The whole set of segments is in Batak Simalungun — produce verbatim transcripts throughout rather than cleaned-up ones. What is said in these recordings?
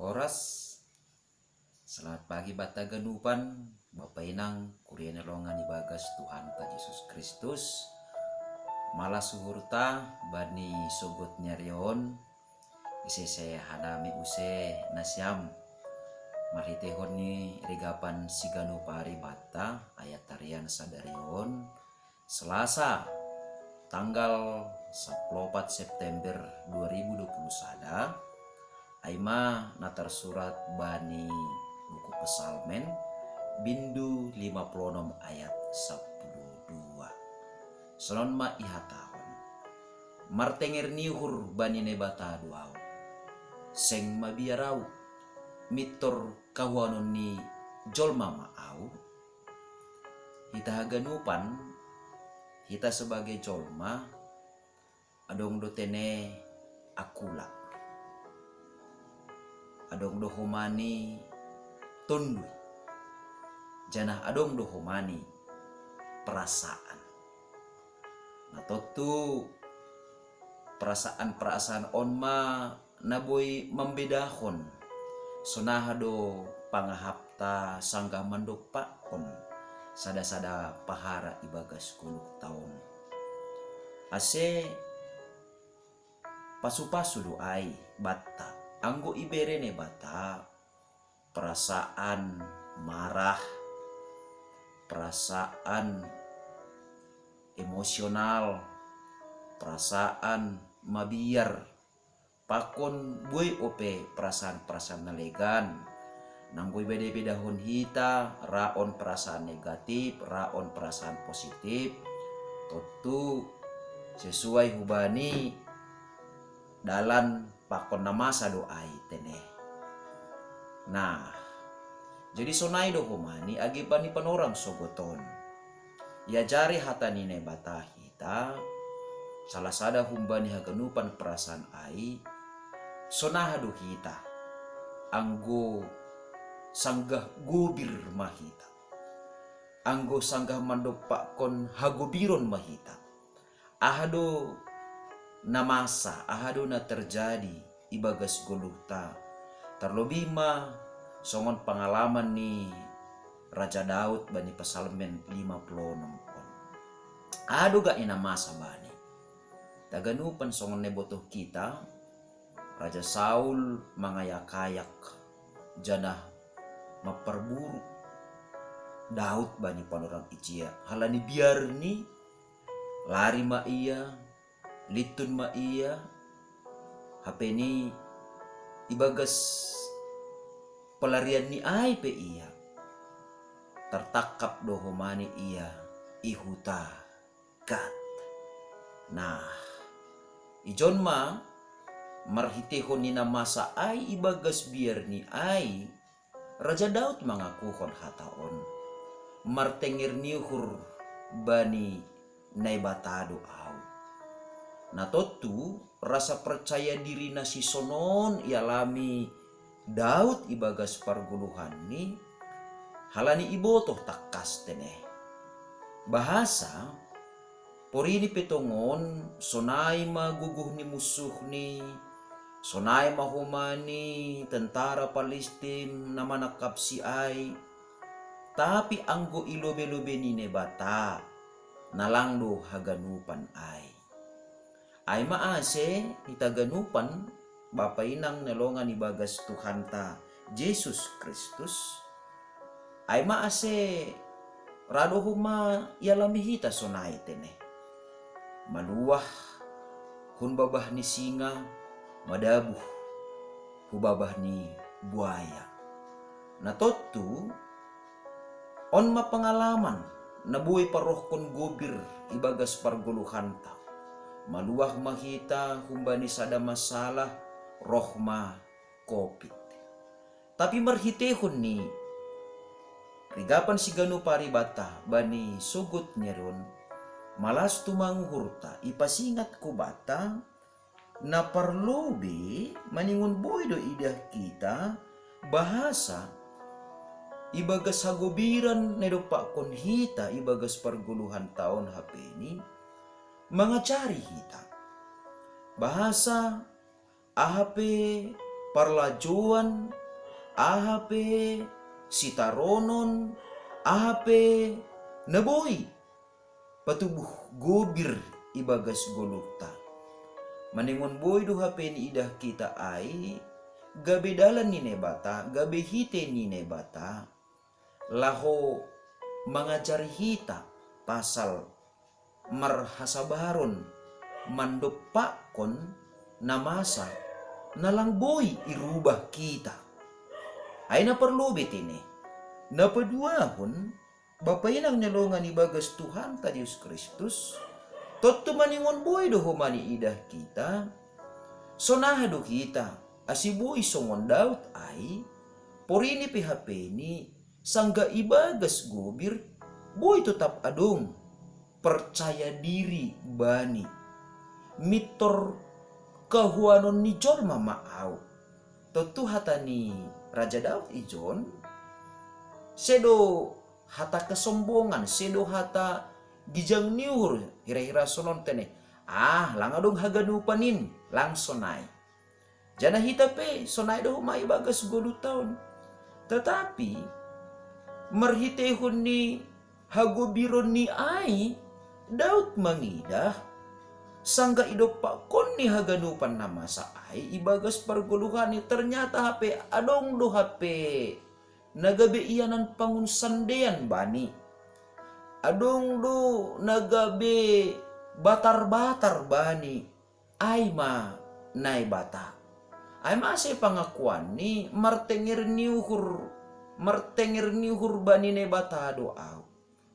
Horas. Selamat pagi bata ganupan, Bapa Inang, kuria ni longan ibagas Tuhanta Jesus Kristus. Malas uhurta bani sogot ni ari on, ise-ise hanami use nasiam. Marhitehon ni rigapan siganup ari bata, ayat harian sadari on, Selasa, tanggal sampulu opat September dua ribu dua puluh sada, ai ma na tarsurat bani buku Psalmen, bindu lima puluh onom ayat sampulu dua. Sonon ma ihatahon: Martenger ni uhur bani Naibata do au, seng mabiar au, mintor kahuanon ni jolma ma au. Hita haganupan, hita sebagai jolma, adong do tene akula, adong do homani tondui, janah adong do homani perasaan. Na tontu perasaan-perasaan on ma na boi mambedahon, sonaha do pangahapta sanggah mandompakkon sada-sada pahara ibagas goluhta on. Ase pasu-pasu do ai banta, anggo ibere Naibata perasaan marah, perasaan emosional, perasaan mabiar, pakon boi ope perasaan-perasaan na legan. Nanggo ibeda-bedahon hita, ra on perasaan negatif, ra on perasaan positif, tontu sesuai hubani dalan pakon na masa do ai tene. Nah, jadi sonai do homani age bani panorang sogot on. Iajari hata ni Naibata hita, salah sada humbani haganupan perasaan ai, sonaha do hita, anggo sanggah gobir ma hita, anggo sanggah mandompakkon hagobiron ma hita. Aha do na masa, aha do na terjadi ibagas goluhta, terlebih ma songon pangalaman ni Raja Daud bani Psalmen lima puluh onom on. Aha do gakni na masa bani? Haganupan songon na ibotoh hita, Raja Saul mangayak-ayak, janah mamparburu Daud bani panorang ijia. Halani biarni, lari ma ia, lintun ma ia, hape ni ibagas pelarianni ai pe ia, tartangkap do homani ia i huta Gat. Nah, ijon ma, marhiteihon ni na masa ai ibagas biarni ai, Raja Daud mangakuhon hata on: Martenger ni uhur bani Naibata do au. Na tontu, rasa percaya diri na sisonon ialami Daud ibagas pargoluhanni, halani ibotoh tangkas tene. Bahasa, porini pe tongon sonai ma gogoh ni munsuhni, sonai ma homani tentara Palistim na manangkapsi ai, tapi anggo i lobe-lobe ni Naibata, na lang do haganupan ai. Ai ma ase hita ganupan, Bapa Inang na longan ibagas Tuhanta Jesus Kristus, ai ma ase ra do homa ialami hita sonai tene. Maluah hun babah ni singa, madabuh hu babah ni buaya. Na tontu, on ma pangalaman na boi parohkon gobir ibagas pargoluhanta. Maluah ma hita humbani sada masalah, roh ma Covid. Tapi marhiteihon ni rigapan siganup ari banta bani sogot ni ari on, malas tumang uhurta, ipasingat hubanta, na parlobei maningon boi do idah hita, bahasa ibagas hagobiran na idompakkon hita ibagas pargoluhanta on hapeni mangajari hita. Bahasa aha pe parlajoan, aha pe sitaronon, aha pe na boi patubuh gobir ibagas goluhta. Maningon boi do hape niidah hita ai, gabe dalan ni Naibata, gabe hite ni Naibata, laho mangajari hita pasal marhasabaron mandompakkon na masa na lang boi irubah hita. Ai na parlobei tene, na paduahon, Bapa inang ni longan ibagas Tuhanta Jesus Kristus, tontu maningon boi do homa niidah hita, sonaha do hita, asi boi songon Daud ai, porini pe hapeni, sanggah ibagas gobir, boi totap adong percaya diri bani. Mintor kahuanon ni jolma ma au. Tontu hata ni Raja Daud ijon, sedo hata kesombongan, sedo hata gijang ni uhur, hira-hira sonon tene. Ah, lang adong haganupan in, lang sonai. Janah hita pe sonai do homa ibagas goluhta on. Tetapi marhiteihon ni hagobiron ni ai, Daud mangidah, sanggah idompakkon ni haganupan na masa ai ibagas pargoluhan i, ternyata hape adong do hape na gabe ianan pangunsandean bani. Adong do na gabe batar-batar bani. Ai ma Naibata. Ai ma ase pangakuanni martenger ni uhur, martenger ni uhur bani Naibata do au.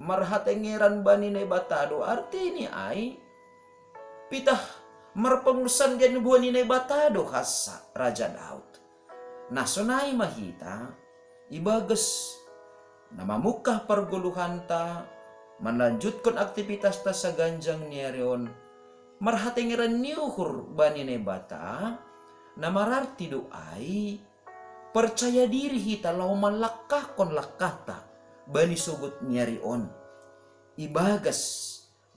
Marhatengeran bani Naibata do artini ai. Pitah marpangunsandean boha ni Naibata do hansa Raja Daud. Na sonai ma hita, ibagas na mamungkah pargoluhanta, manlanjutkon aktipitasta saganjang ni ari on, marhatengeran ni uhur bani Naibata, na mararti do ai, percaya diri hita laho manlangkahkon langkahta bani sogot ni ari on. Ibagas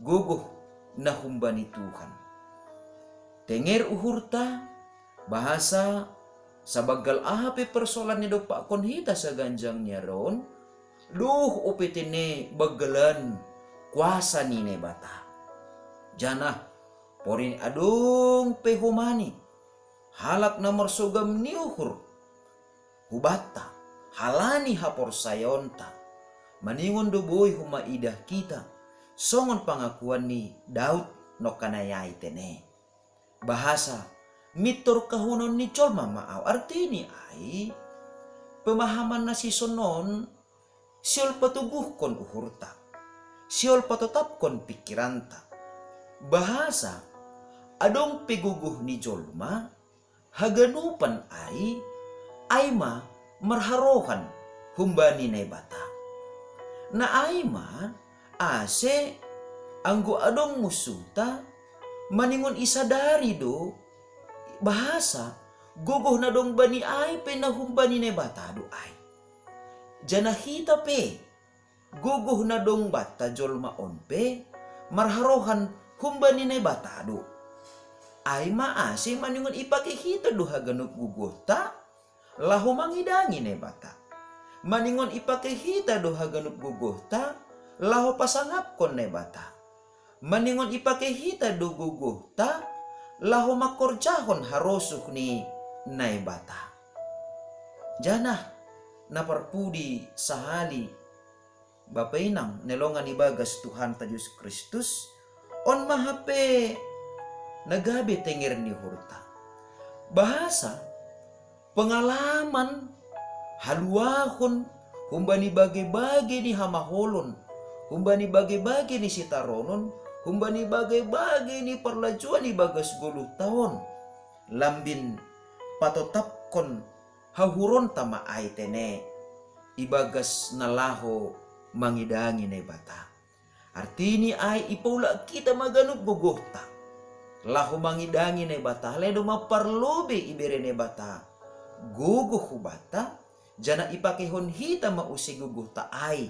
gogoh na humbani Tuhan. Tenger uhurta, bahasa sabanggal aha pe persoalan na idompakkon hita saganjang ni ari on, doh ope tene banggalan kuasa ni Naibata. Janah porini adong pe homani halak na marsogam ni uhur hubanta, halani haporsayaonta, maningon do boi homa idah hita, songon pangakuan ni Daud nongkanai ai tene. Bahasa, mintor kahuanon ni jolma ma au, artini ai, pemahaman na sison on, sihol patoguhkon uhurta, sihol patotapkon pingkiranta. Bahasa, adong pe gogoh ni jolma, haganupan ai, ai ma marharohan humbani Naibata. Na ai ma, ase anggo adong munsuhta, maningon isadari do, bahasa, gogoh na dong bani ai pe na humbani Naibata do ai. Janah hita pe, gogoh na dong banta jolma on pe, marharohan humbani Naibata do. Ai ma ase maningon ipake hita do haganup gogohta, laho mangidangi Naibata. Maningon ipake hita do haganup gogohta, laho pasangapkon Naibata. Maningon ipake hita do gogohta, laho mangkorjahon harosuh ni Naibata. Janah, na parpudi sahali, Bapa inang na longan ibagas Tuhanta Jesus Kristus, on ma hape na gabe tenger ni uhurta. Bahasa, pengalaman, haluahon, humbani bage-bage ni hamaholon, humbani bage-bage ni sitaronon, humbani bage-bage ni parlajuan ibagas goluhta on, lambin patotapkon hahuronta ma ai tene, ibagas na laho mangidangi Naibata. Artini ai ipaulak hita ma ganup gogohta, laho mangidangi Naibata, alai domma parlobei ibere Naibata gogoh hubanta, janah ipakehon hita ma use gogohta ai,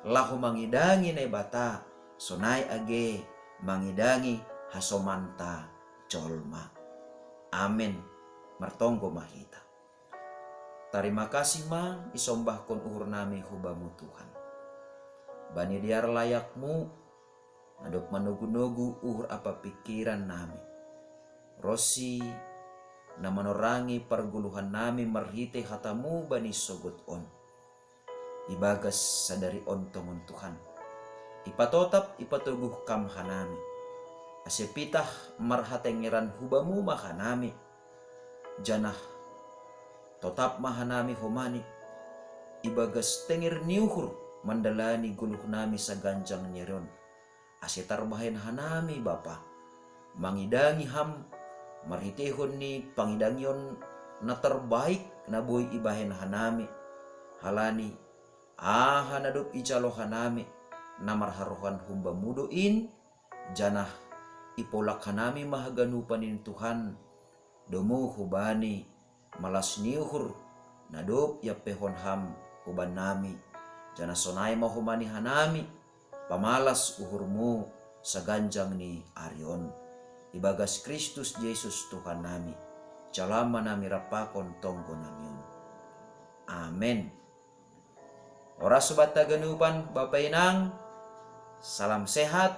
laho mangidangi Naibata, sonai age mangidangi hasomanta jolma. Amen. Martonggo ma hita. Tarima kasih ma isombahkon uhur nami hu Bamu Tuhan. Bani dear layakMu, na dob manogu-nogu uhur ampa pingkiran nami, ronsi na manorangi pargoluhan nami marhitei hataMu bani sogot on. Ibagas sadari on tongon Tuhan, ipatotap ipatoguh Kam hanami, ase pitah marhatengeran hu Bamu ma hanami, janah totap ma hanami homani ibagas tenger ni uhur mandalani goluh nami saganjang ni ari on, ase tarbahen hanami Bapa, mangidangi Ham marhiteihon ni pangidangion na tarbaik na boi ibahen hanami, halani aha na dob ijalo hanami na marharohan humbaMu do in, janah ipolak hanami ma haganupan in Tuhan, domu hubani malas ni uhur na dob iampeihon Ham hubannami, janah sonai ma homani hanami pamalas uhurMu saganjang ni ari on. Ibagas Kristus Jesus Tuhan nami, jalo ma nami rap pakon tonggo nami on. Amen. Horas sobat haganupan, Bapa Inang, salam sehat,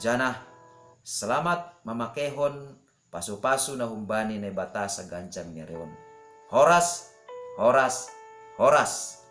janah selamat mamakeihon pasu-pasu na humbani Naibata saganjang ni ari on. Horas, horas, horas.